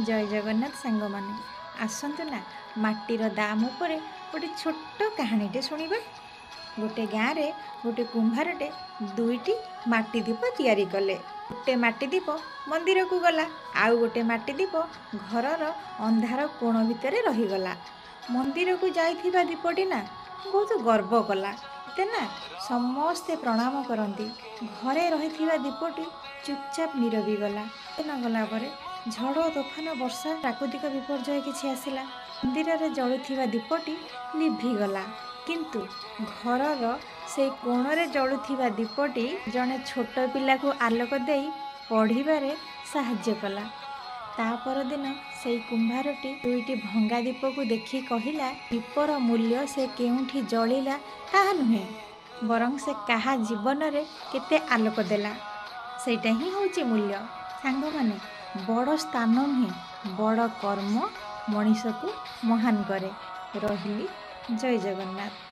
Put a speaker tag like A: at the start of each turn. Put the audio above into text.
A: ଜୟ ଜଗନ୍ନାଥ ସାଙ୍ଗମାନେ, ଆସନ୍ତୁ ନା ମାଟିର ଦାମ ଉପରେ ଗୋଟେ ଛୋଟ କାହାଣୀଟେ ଶୁଣିବା। ଗୋଟେ ଗାଁରେ ଗୋଟେ କୁମ୍ଭାରଟେ ଦୁଇଟି ମାଟି ଦୀପ ତିଆରି କଲେ। ଗୋଟେ ମାଟି ଦୀପ ମନ୍ଦିରକୁ ଗଲା, ଆଉ ଗୋଟେ ମାଟି ଦୀପ ଘରର ଅନ୍ଧାର କୋଣ ଭିତରେ ରହିଗଲା। ମନ୍ଦିରକୁ ଯାଇଥିବା ଦୀପଟି ନା ବହୁତ ଗର୍ବ କଲା, ଏତେ ନା ସମସ୍ତେ ପ୍ରଣାମ କରନ୍ତି। ଘରେ ରହିଥିବା ଦୀପଟି ଚୁପଚାପ ନିରବି ଗଲା। ଦିନ ଗଲା ପରେ ଝଡ଼, ତୋଫାନ, ବର୍ଷା, ପ୍ରାକୃତିକ ବିପର୍ଯ୍ୟୟ କିଛି ଆସିଲା। ମନ୍ଦିରରେ ଜଳୁଥିବା ଦୀପଟି ଲିଭିଗଲା, କିନ୍ତୁ ଘରର ସେଇ କୋଣରେ ଜଳୁଥିବା ଦୀପଟି ଜଣେ ଛୋଟ ପିଲାକୁ ଆଲୋକ ଦେଇ ପଢ଼ିବାରେ ସାହାଯ୍ୟ କଲା। ତା ପରଦିନ ସେଇ କୁମ୍ଭାରଟି ଦୁଇଟି ଭଙ୍ଗା ଦୀପକୁ ଦେଖି କହିଲା, ଦୀପର ମୂଲ୍ୟ ସେ କେଉଁଠି ଜଳିଲା ତାହା ନୁହେଁ, ବରଂ ସେ କାହା ଜୀବନରେ କେତେ ଆଲୋକ ଦେଲା, ସେଇଟା ହିଁ ହେଉଛି ମୂଲ୍ୟ। ସାଙ୍ଗମାନେ, ବଡ଼ ସ୍ଥାନ ନୁହେଁ, ବଡ଼ କର୍ମ ମଣିଷକୁ ମହାନ କରେ। ରହିଲି, ଜୟ ଜଗନ୍ନାଥ।